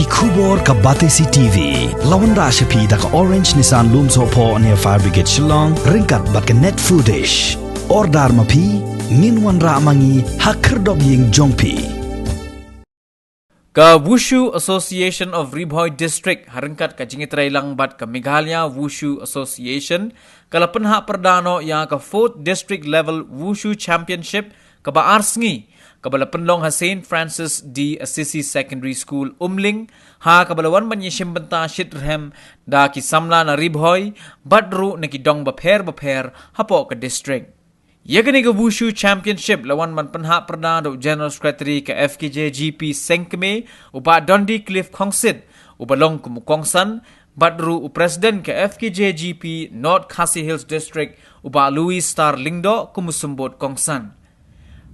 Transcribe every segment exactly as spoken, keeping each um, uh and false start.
Khubor ka Batesi T V. La wanrah sha phi da ka Orange Nissan Lumsohphoh near Fire Brigade Shillong, ryngkat bad ka Net Foodish. Order ma phi, ngin wanrah ma ngi ha khyrdop ïing jong phi. Ka Wushu Association of Ri Bhoi District, ha ryngkat ka jingïatreilang bad ka Meghalaya Wushu Association, ka la pynhap pyrda noh ïa ka Fourth District Level Wushu Championship, kaba ar sngi, kaba la pynlong ha Saint Francis de Assisi Secondary School, Umling, ha kaba la wan ban ïashim bynta shitrhem da ki samla na Ri Bhoi, bad ruh na ki dong bapher bapher hapoh ka district. Ïa kane ka Wushu Championship la wan ban pynhap pyrda da u General Secretary ka F K J G P Sengkmie, u Bah Dundee Cliff Khongsit, uba long kum u kongsan, bad ruh u President ka F K J G P North Khasi Hills District, u Bah Louis Star Lyngdoh, kum u symbud kongsan.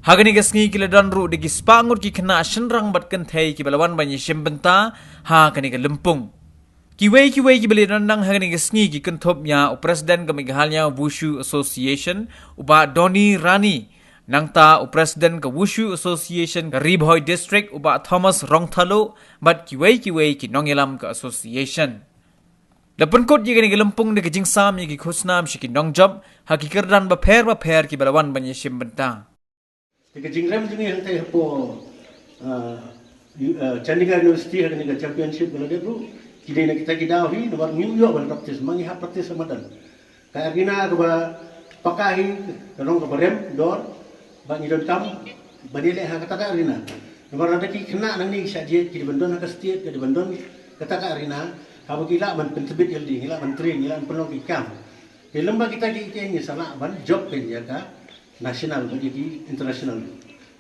Ha kane ka sngi ki la don ruh da ki spah ngut ki khynnah shynrang bad kynthei kiba la wan ban ïashim bynta ha kane ka lympung. Kiwei kiwei kiba la ïadon lang ha kane ka sngi ki kynthup ïa u President ka Meghalaya Wushu Association, u Bah Donny Rani, nangta u President ka Wushu Association ka Ri Bhoi District, u Bah Thomas Rongthaluh, bad kiwei kiwei ki nongïalam ka association. La pynkut ïa kane ka lympung da ka jingsam ïa ki khusnam sha ki nongjop ha ki kyrdan bapher bapher kiba la wan ban ïashim bynta. Te ka jingrem jong ngi hangtei hapoh, ah, u-, ah, Chandigarh University ha kane ka championship ba la dep ruh, ki dei na kita ki daw hi, namar ngim ïoh ban practice, ma ngi hap practice ha madan. Ka arena kaba paka hi, ka long kaba rem dor, ba ngi donkam ban ïaleh ha kata ka arena. Namar lada ki khynnah nangne ki shah jied, ki dei ban don ha ka state, ki dei ban don kata ka arena, haba ki lah ban pyntbit ïalade, ngi lah ban train, ngi lah ban pynlong ki camp. Te lem bad kita ki, ki ngi sa lah ban jop ïa ka national bad ïa ki international.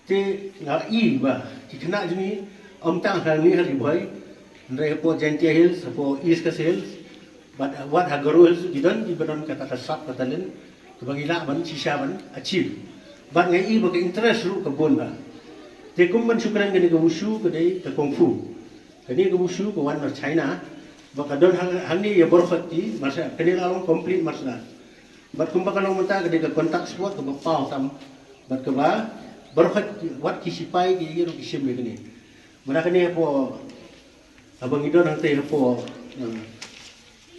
Te nga i ba ki khynnah jong ngi, ym tang hangne ha Ri Bhoi, hynrei hapoh Jaintia Hills, hapoh East Khasi Hills, bad wat ha Garo Hills ki don, kiba don kata ka sap ka talent kaba ngi lah ban shisha ban achieve. Bad nga i ba ka interest ruh ka bun bha. Te kum ban shu kren kane ka wushu ka dei ka kung fu. Kane ka wushu ka wan na China, ba ka don hang, hangne ïa baroh ki martial, kane la long complete martial art. Bad kumba ka long mynta ka dei ka contact sport kaba paw tam. Bad kaba baroh wat ki sipai ki ïa ruh ki shim ïa kane. Mynta kane hapoh, haba ngi don hangtei hapoh, eh,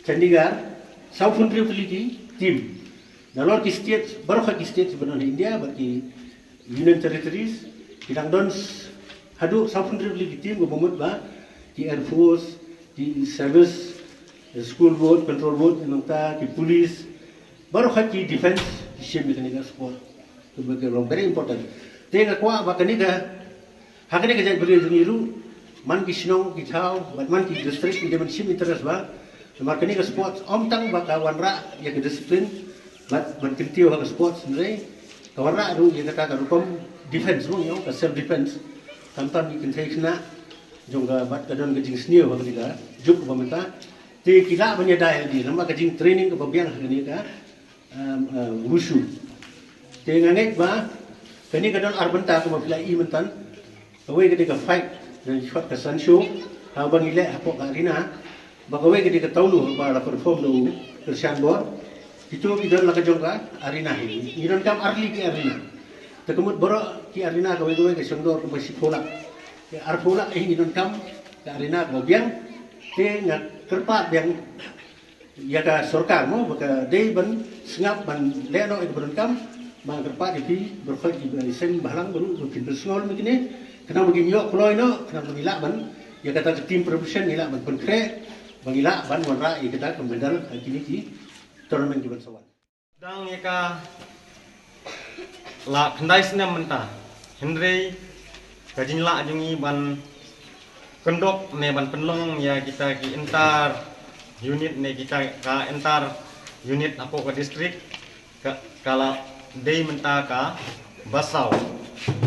Chandigarh, saw phew hynriew tylli ki team. Nalor ki states, baroh ki states ba don ha India, bad ki Union Territories, ki dang don s-, haduh saw phew hynriew tylli ki team, kaba mut ba ki Air Force, ki Service, School Board, Control Board, nangta ki police, baroh ki defense, ki shim ïa kane ka sport. Kaba ka long very important. Te nga kwah ba kane ka, ha kane ka jaitbynriew jong ngi ruh, man ki shnong, ki thaw, bad man ki district, ki dei ban shim interest bha. Namar kane ka sports, ym tang ba ka wanrah ïa ka discipline, bad ban kyntiew ha ka sports, hynrei ka wanrah ruh ïa kata ka rukom defense ruh, ïa ka self defense. Khamtam ki kynthei khynnah jong ka, bad ka don ka jingsniew ha kane ka juk ba mynta. Te ki lah ban ïada ïalade, namar ka jingtraining kaba biang ha kane ka um, uh, wushu. Te nga ngeit ba kane ka don ar bynta kumba phi la i mynta. Kawei ka dei ka fight, ka shot ka sansho, haba ngi leh hapoh ka arena. Ba kawei ka dei ka taunu ba la perform da u Krishan Bor. Kito ki don la ka jong ka arena hi. Ngi donkam ar tylli ki arena. Te ka mut baroh ki arena kawei kawei ka shong dor kumba shiphew lak. Te arphew lak hi ngi donkam ka arena kaba biang. Te nga kyrpad biang ïa ka sorkar mo, ba ka dei ban sngap ban leh noh ïa kaba donkam, ba nga kyrpad ïa phi baroh ki ba ïaseng bhalang baroh ba phin pynsngewbha ïa kine, khnang ba kin ïoh kloi noh, khnang ba ngi lah ban, ïa kata ka team preparation ngi lah ban pynkhreh, ba ngi lah ban wanrah ïa kata ka medal ha kine ki tournament ki ban sa wan. Dang ïa ka la khyndai snem mynta. Hynrei ka jinglah jong ngi ban kyndok ne ban pynlong ïa kita ki inter unit ne kita ka inter unit hapoh ka district ka, ka la dei mynta kaba saw.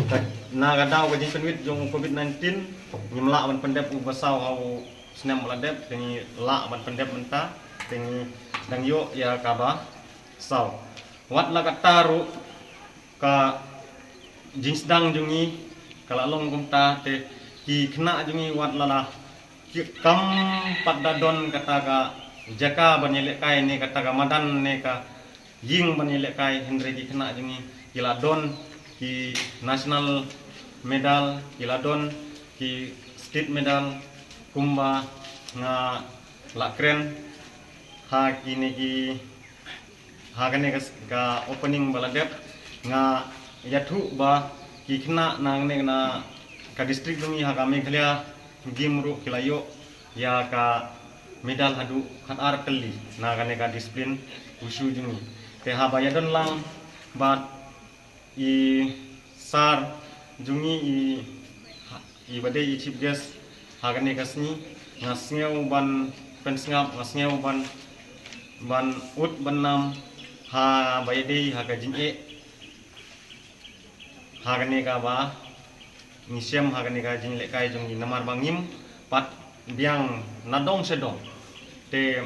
Ka, na ka daw ka jingpynwit jong u covid nineteen, ngim lah ban pyndep uba saw ha u snem ba la dep, te ngi lah ban pyndep mynta, te ngi dang ïoh ïa kaba saw. Wat la katta ruh ka jingsdang jong ngi ka la long kumta, te ki khynnah jong ngi wat la la ki kam pat da don kata ka jaka ban ïalehkai ne kata ka madan ne ka ïing ban ïalehkai, hynrei ki khynnah jong ngi ki la don ki national medal, ki la don ki state medal, Kumba nga la kren ha kine ki, ha kane ka, ka opening ba la dep, nga ïathuh ba ki khynnah na kane, na ka district jong ngi ha ka Meghalaya Games ruh ki la ïoh ïa ka medal haduh khatar tylli na kane ka discipline wushu jong ngi. Te haba ïadon lang bad i sir jong ngi, i, i ba dei i chief guest ha kane ka sngi, nga sngew ban pynsngap, nga sngew ban, ban ud ban nam ha ba ïadei ha ka jingeh ha kane kaba ngi shem ha kane ka jinglehkai jong ngi, namar ba ngim pat biang na dong sha dong. Te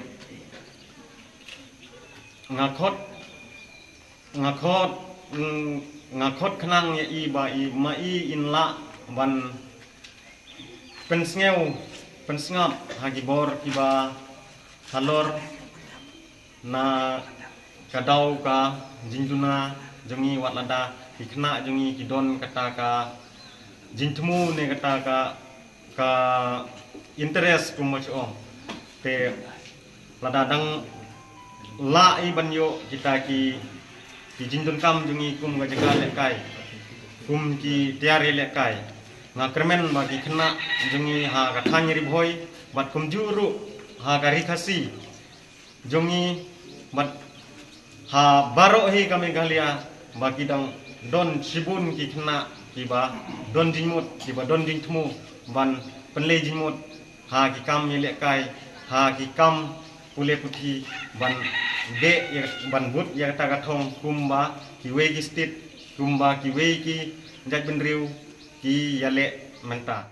nga khot, nga khot, mm, nga khot khnang ïa i ba i, ma i in lah ban pynsngew, pynsngap ha ki bor kiba halor na ka daw ka jingduna jong ngi, wat lada ki khynnah jong ngi ki don kata ka jingthmu ne kata ka, ka interest kumba shu ong. Te lada dang lah i ban ïoh kita ki, ki jingdonkam jong ngi kum ka jaka lehkai, kum ki tiar ïalehkai, nga kyrmen ba ki khynnah jong ngi ha ka thaiñ Ri Bhoi bad kumjuh ruh ha ka Ri Khasi jong ngi bad ha baroh hi ka Meghalaya, ba ki dang don shibun ki khynnah kiba don jingmut, kiba don jingthmu ban pynleit jingmut ha ki kam ïalehkai, ha ki kam pule puthi, ban beh ïa, ban bud ïa kata ka thong kumba kiwei ki state, kumba kiwei ki jaitbynriew ki ïaleh mynta.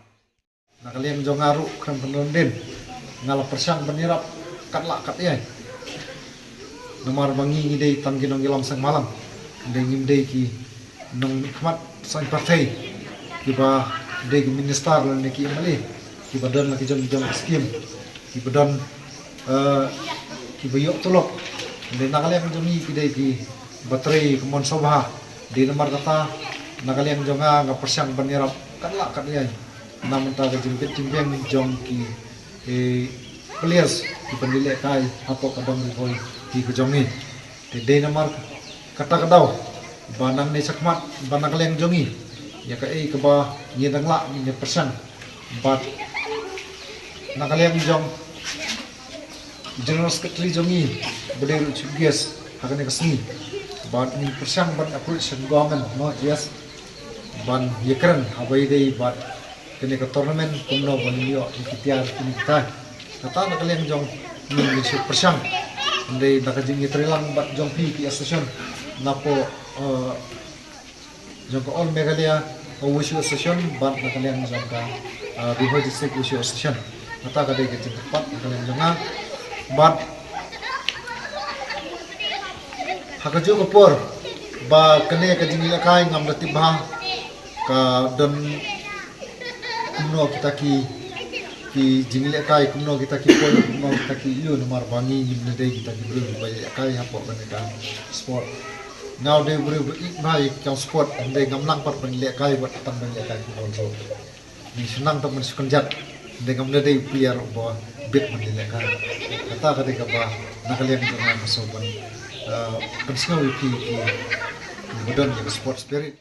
Na ka liang jong nga ruh, kren pynlong din, nga la pyrshang ban ïarap kat lah kat ïai. Namar ba ngi ngi dei tang ki nongïalam seng malam, dei ngim dei ki nongkhmat saiñ pyrthei, kiba dei ki minister lane ki M L A, kiba don la ki jong jong skim, kiba don, eh, kiba ïoh tulop. Dei na ka liang jong ngi ki dei kiba trei ka mon sngewbha. Dei namar kata na ka liang jong nga nga pyrshang ban ïarap kat lah kat ïai na mynta ka jingbit jingbiang jong ki, eh, players kiba ngi lehkai hapoh ka dong Ri Bhoi ki ka jong ngi. Te dei namar kata ka daw ba nangne shakhmat ba na ka liang jong ngi, ïa kaei kaba ngi dang lah ngin ïa pyrshang bad na ka liang jong General Secretary jong ngi ba dei ruh chief guest ha kane ka sngi, bad ngin pyrshang ban approach sha government, no, yes, ban ïakren haba ïadei bad kane ka tournament, kumno ban ïoh ïa ki tiar kine ki tiar. Kata na ka liang jong ngi, ngi shu pyrshang. Hynrei na ka jingïatreilang bad jong phi ki association napoh, eh, jong ka All Meghalaya Wushu Association bad na ka liang jong ka, eh, Ri Bhoi District Wushu Association. Kata ka dei ka jingkyrpad na ka liang jong nga. Bad ha kajuh ka por ba kane ka jinglehkai ngam da tip bha ka don kumno kita ki, ki jinglehkai, kumno kita ki poi, kumno kita ki ïoh, namar ba ngi ngim da dei kita ki briew ba lehkai hapoh kane ka sport. Nga u dei u briew ba ïeit bha ïa ka sport, hynrei ngam nang pat ban lehkai, wat tang ban lehkai football ruh. Ngi shu nang tang ban shu kynjat, hynrei ngam da dei u player ba bit ban lehkai. Kata ka dei kaba na ka liang jong nga nga sngewbha ban, eh, pynsngew ïa phi ki, ki ba don ïa ka sport spirit.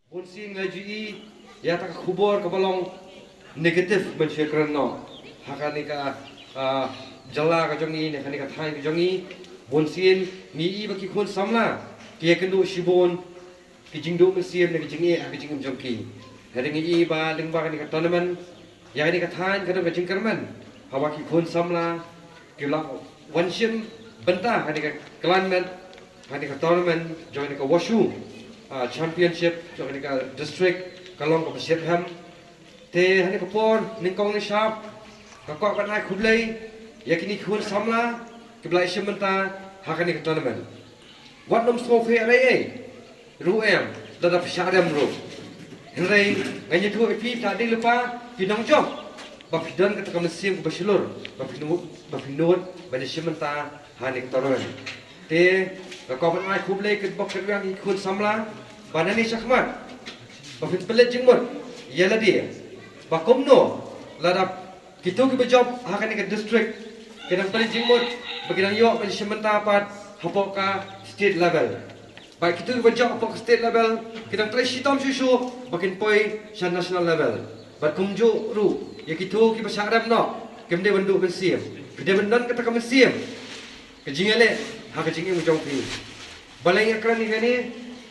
Bun sien nga ju ïohi ïa kata ka khubor kaba long negative ban shu kren noh ha kane ka, ah, jylla ka jong ngi ne kane ka thaiñ ka jong ngi. Bun sien ngi ïohi ba ki khun samla ki ïakynduh shibun ki jingduh mynsiem ne ki jingeh ha ki jingim jong ki. Hynrei ngi ïohi ba lyngba kane ka tournament, ïa kane ka thaiñ ka don ka jingkyrmen haba ki khun samla ki la wan shim bynta ha kane ka klan met, ha kane ka tournament jong kane ka Wushu, ah, championship jong kane ka district, ka long kaba shitrhem. Te ha kane ka por nyngkong nyngshap nga kwah ban ai khublei ïa kine ki khun samla kiba la shim bynta ha kane ka tournament. Wat nym sngewphiah ei ei ruh em, lada phi shah rem ruh. Hynrei ngan ïathuh ïa phi, lada dei lypa phi nongjop, ba phi don kata ka mynsiem kaba shlur, ba phi nud, ba phi nud ban ïashim bynta ha kane ka tournament. Te nga kwah ban ai khublei kyrpad kyrpad ïa ki khun samla ba nangne shakhmat ba phin pynleit jingmut ïa lade, ba kumno lada Kito kiba jop ha kane ka district ki dang trei jingmut ba ki dang ïoh ban shim bynta pat hapoh ka state level. Bad kito kiba jop hapoh ka state level ki dang trei shitom shuh shuh ba kin poi sha national level. Bad kumjuh ruh ïa kito kiba shah rem noh, kim dei ban duh mynsiem, ki dei ban don kata ka mynsiem ka jingïaleh ha ka jingim jong phi. Balei nga kren ïa kane?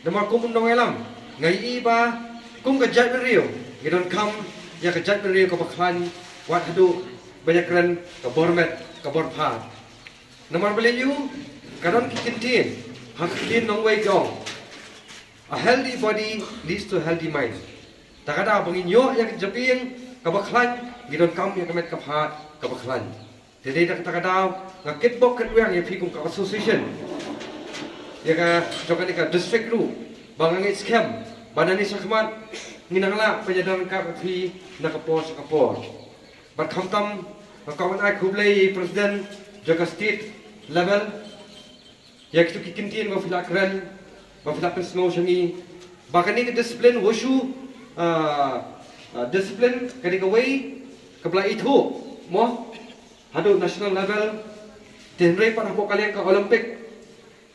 Namar kum u nongïalam nga ïohi ba kum ka jaitbynriew ngi donkam ïa ka jaitbynriew kaba khlaiñ wat haduh ban ïakren ka bor met ka bor phad. Namar balei ïa u, ka don ki kyntien ha ka ktien nongwei ka ong, "A healthy body leads to a healthy mind." Ta ka daw ba ngin ïoh ïa ka jabieng kaba khlaiñ, ngi donkam ïa ka met ka phad kaba khlaiñ. Te dei da kata ka daw nga kitbok kitweng ïa phi kum ka association ïa ka jong kane ka district ruh, ba nga ngeit skhem ba nangne shakhmat ngin nang lah ban ïadon ryngkat bad phi na ka por sha ka por. Bad khamtam nga kwah ban ai khublei ïa i president jong ka state level ïa kito ki kyntien ba phi la kren, ba phi la pynsngew sha ngi, ba kane ka discipline wushu, ah, ah, discipline kane kawei kaba la ithuh mo haduh national level. Te hynrei pat hapoh ka liang ka Olympic,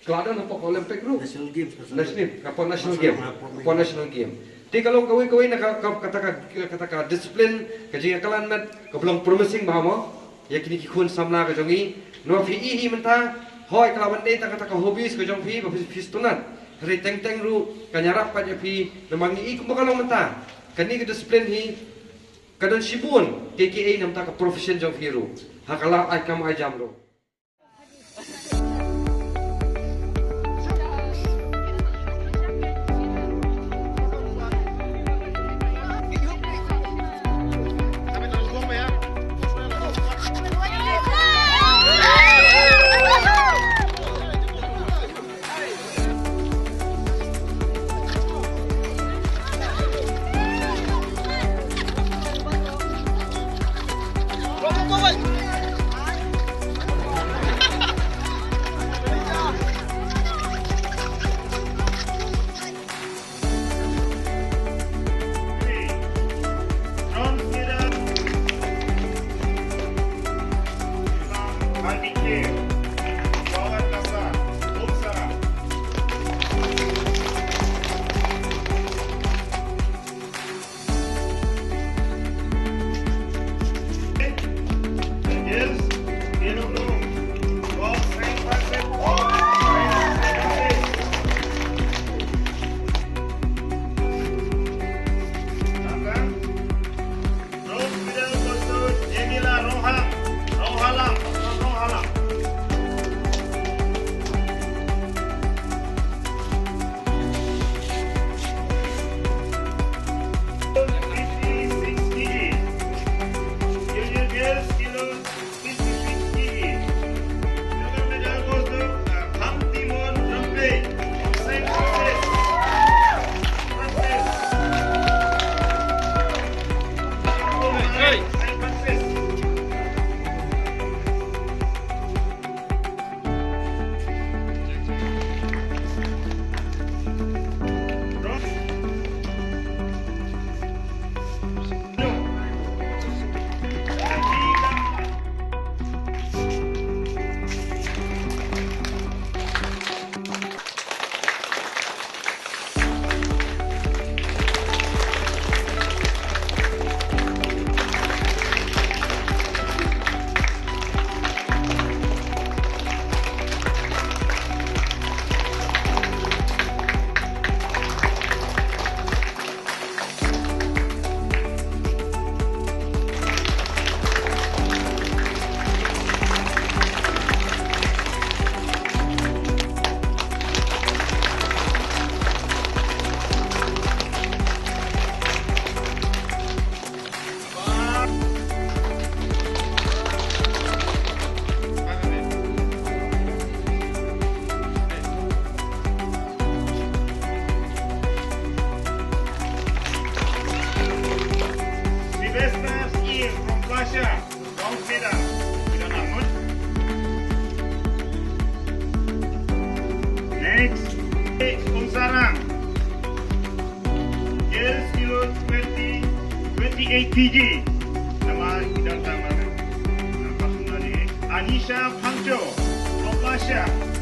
ka la don hapoh ka Olympic ruh. National Games, ka national, hapoh national game, hapoh national game. Te ka long kawei kawei na ka, ka, kata ka, kata ka discipline, ka jingïakhlaiñ met kaba long promising bha mo ïa kine ki khun samla ka jong ngi. Namar phi i hi mynta, hooid ka la wan dei tang kata ka hobbies ka jong phi ba phi, phi sngewtynnat. Hynrei teng teng ruh kan ïarap pat ïa phi namar ngi i kumba ka long mynta. Kane ka discipline hi ka don shibun kiei kiei na bynta ka profession jong phi ruh ha ka lad ai kam ai jam ruh. Sylvester Skill from Prussia, bronze medal. Kita namun. Next, Umsarang. Girls kilo twenty, twenty-eight K G. Nama kita sama. Anisha Phangcho, Nonglasha.